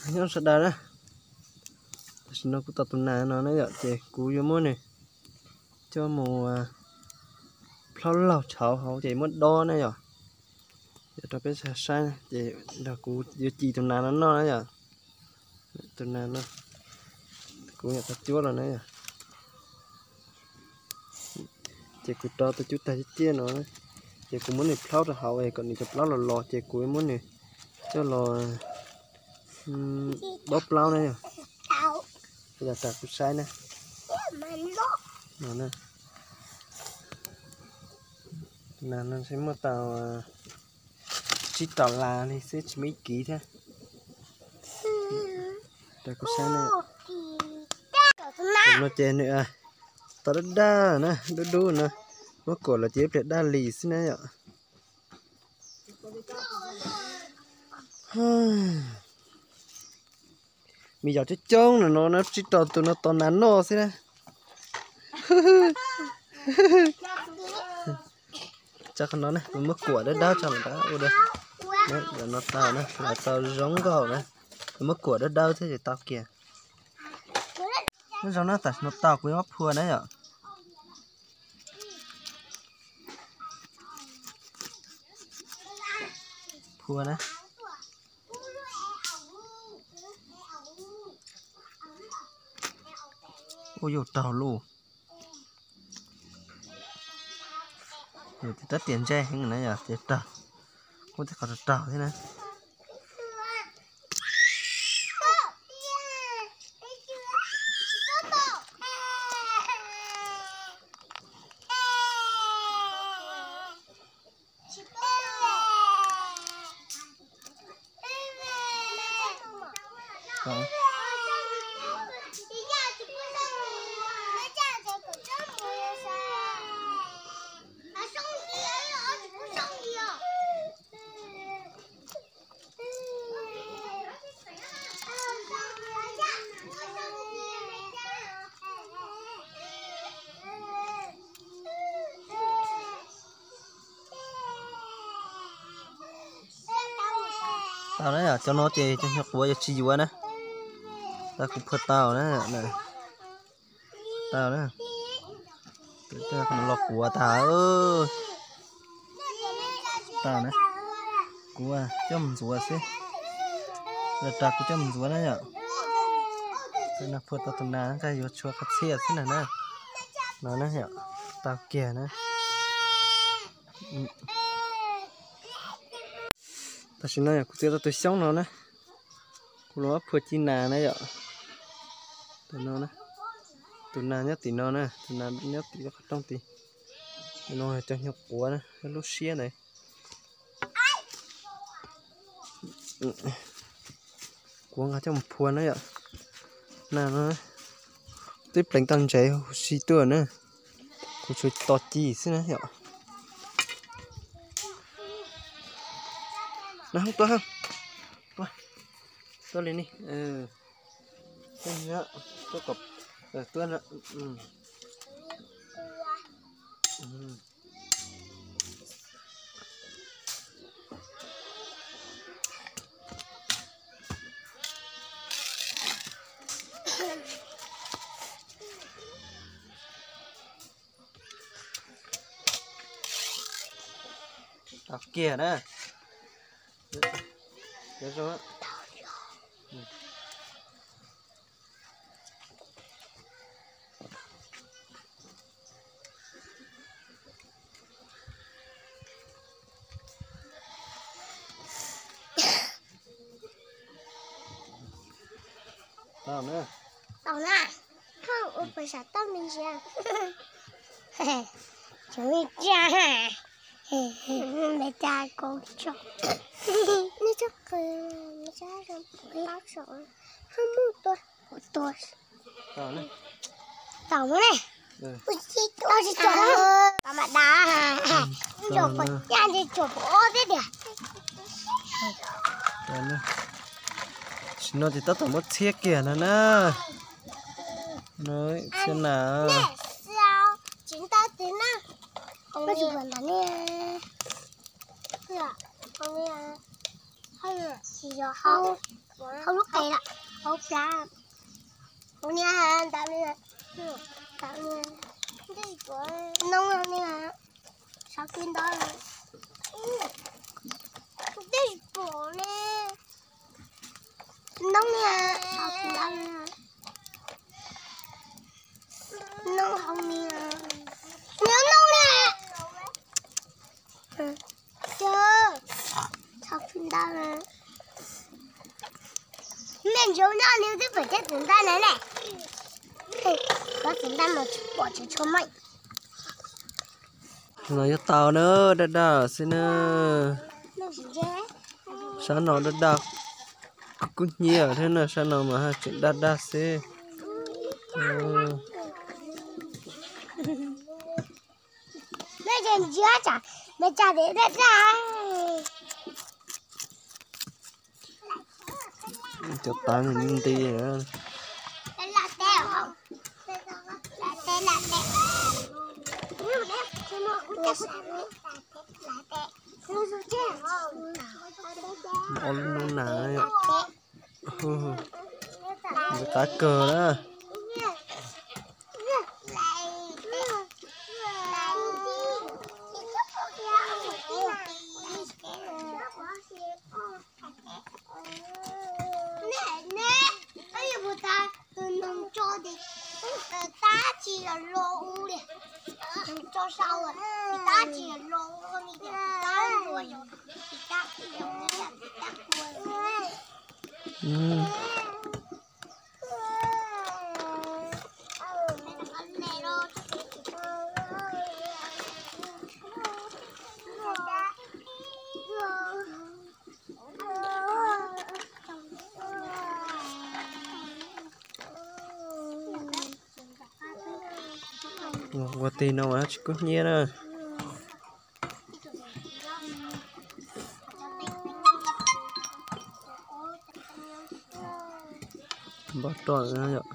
Nyob sawv daws na, tam sim no kuv tau tus nas no na yom, ces kuv yuav muab nws coj mus plhaub laug tshauv hauv ces muab dob na yom. Yog rau peb sawv daws saib na, ces nrog kuv yuav ci tus nas no noj na yom. Tus nas no kuv nyam tau cuab los na yom. Ces kuv rau tus cub tag ciaj ciaj no, ces kuv muab nws plhaub rau hauv es kom nws cov plaub los los ces kuv muab nws coj los dob plaub na yom. Yog tas kuv saib na. No, no ntshe muaj tau tsib rau las li xwb, tsis muaj ib kiv thiab. Rau kuv saib na. No ces nws tau dawb dawb na, dub dub no, muab kuam los ces ib pliag daj li xwb na yom. Me yos coob coob no no, tsib rau tus no tos nas noj xwb na. Tso qhov no na, kuv muab kuam dawb dawb tso lawm ua dua. Lawv no tau na, lawv tau zoo nkauj na. Kuv muab kuam dawb dawb thiab ces tau kiag. Nyob zoo na, tam sim no tau kuv yuav muab phua na yom. Phua na. Ua yuav raug luj. Yus tab tias ntse heev na yom, ces raug, muaj tej qhov raug raug thiab na. Tau na, cov no ces cov nyuag quav yuav tsis yuav na. Tau kuv phua tau na. Tau na. Los quav tag. Tau na. Kuv coj mus ntxuav xwb. Los rau kuv coj mus ntxuav na yom. Phua tau tus nas, yuav tshuav qhov txhia xwb na. No na yom, tau kiag na. Tam sim no yog kuv txiav tau tus xyoob no na, kuv los phua ci nas na yom. Tus no, tus nas nyob tim no na, tus nas nyob tim lub qhov rooj tid. Tus no cov nyuag quav na, lub siab ntawd. Kuv nqa coj mus phua na yom. Nas no twb pleev tau ntsev huv si tuaj na. Kuv tsuas tos ci xwb na yom. Tuaj, tuaj li ni. Tuaj, tuaj. Tau kiag na. Tau na. Tau na. Ua puas sam toj me ntsis. Cov me tsa, me tsa kau tso. Me tsa qw, me tsa zoo qab so. Hab muj tua, tua. Tau na. Tau na. Tau tsis tau. Tau mas da. Ntsaum pom caj ntse tsuas pom ob peb tiag. Tam sim no ces tab tom muab txhiab kiag no na. Txhiab nas. Tsis ntau tis na. Tsis yog hau, hau lub qe lawm, hau plab. Hau niag ntawd li, ntawd li, noob li, sau tib ntawd li. Tej tsis pom li. Noob li, sau tib ntawd li. Noob hau li, niag noob li. Sau tib ntawd li. Mej ntsuav noj li twb pom cov txiv ntaj na ne. Cov txiv ntaj mas tsis pom tsis tshua meej. No yuav tau na, daj daj xwb na. Sab no daj daj kub hnyiab thiab na, sab no mas tseem daj daj xwb. Cov tav nti. Ob lub noob nas, nws qab kawg na. Tab tsis los ua li, tso sau, tab tsis los ua li, tab ua yog, tab ua yog, tab ua. Ua tig no mas tsis kub hnyiab na. Npaj roj yom.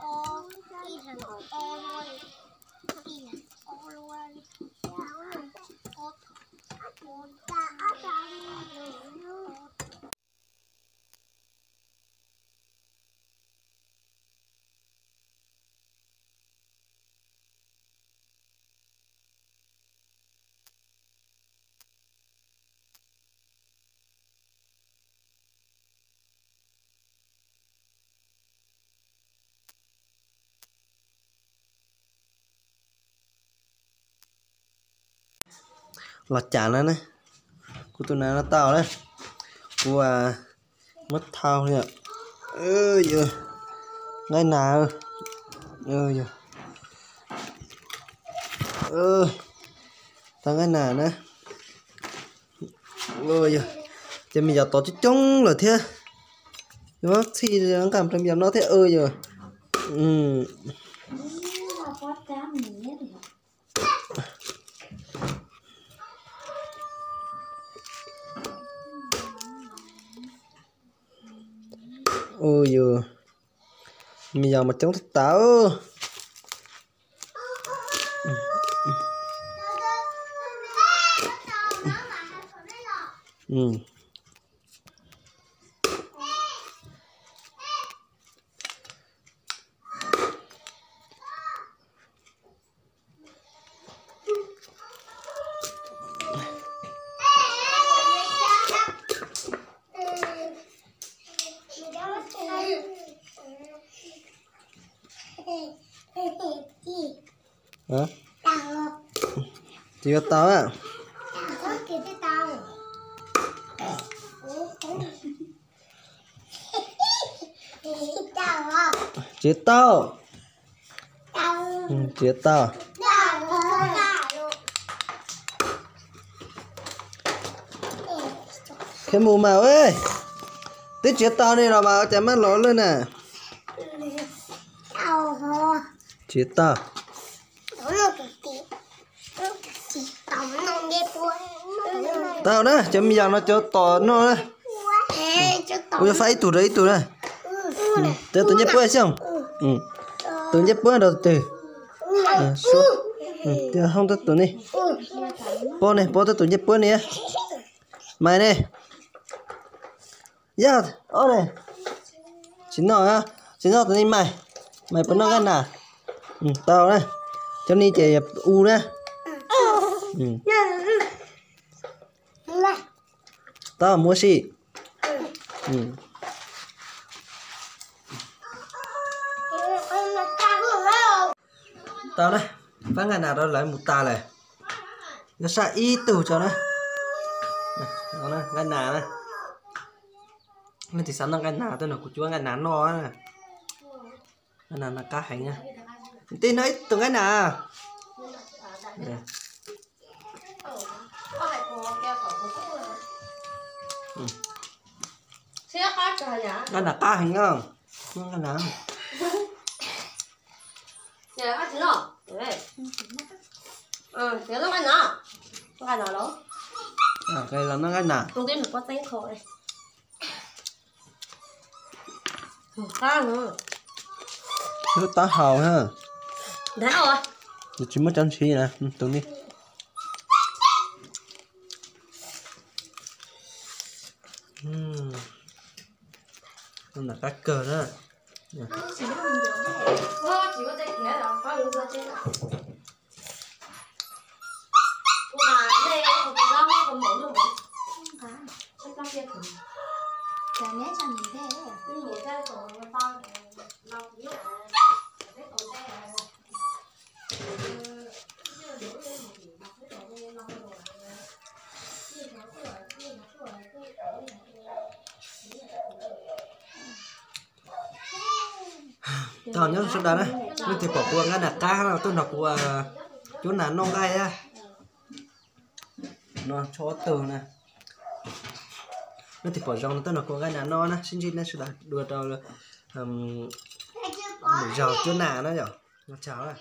Los cas na, kuv tus nas no tau na, kuv muab thau li. Nqaij nas, tau nqaij nas na. Ces me nyuam tod coob coob lawm thiab. Yuav txhij nqa rau me nyuam no thiab yog. Ua yog, me nyuam mas coob tag tag. Tsis yuav tau a. Tsis tau. Tsis tau. Qhia mus mas, twb tsis tau li los mas cas maj los lawm na. Tsis tau. Tau na, cov me nyuam no cov tom noj na. Kuv yuav faib ib tug rau ib tug na. Cov tus ncej puab xyooj. Tus ncej puab rau tus twg? Hoob tus tus ne. Puab ne, puab tus ncej puab ne. Mas ne. Yog, ob ne. Tsis noj, tsis noj tus ni mais. Mais puas noj nqaij nas? Tau na. Cov ni ces u na. Tau, mus ua si. Tau na, pab nqaij nas rau lawv mus tas lawm. Yuav saj ib tug tso na. Nqaij nas na. Leej twg xav noj nqaij nas tuaj nrog kuv cuab nqaij nas noj na. Nqaij nas no qab heev na. Tej no ib tug nqaij nas. Nqaij nas qab heev na. Nqaij nas. Los noj nqaij nas. Lub taub hau na. Tsis muab cov ntshis na, tus ni. Nram qab kawg na. Tau nyob sawv daws na, leej twg pom kuv ua nqaij nas qab no tuaj nrog kuv cuab nas noj nqaij na. No tshuav ob tug na. Leej twg pom zoo no tuaj nrog kuv ua nqaij nas noj na, sib ntsib nej sawv daws dua rau lwm zaug cuab nas na yom. Ua tsaug.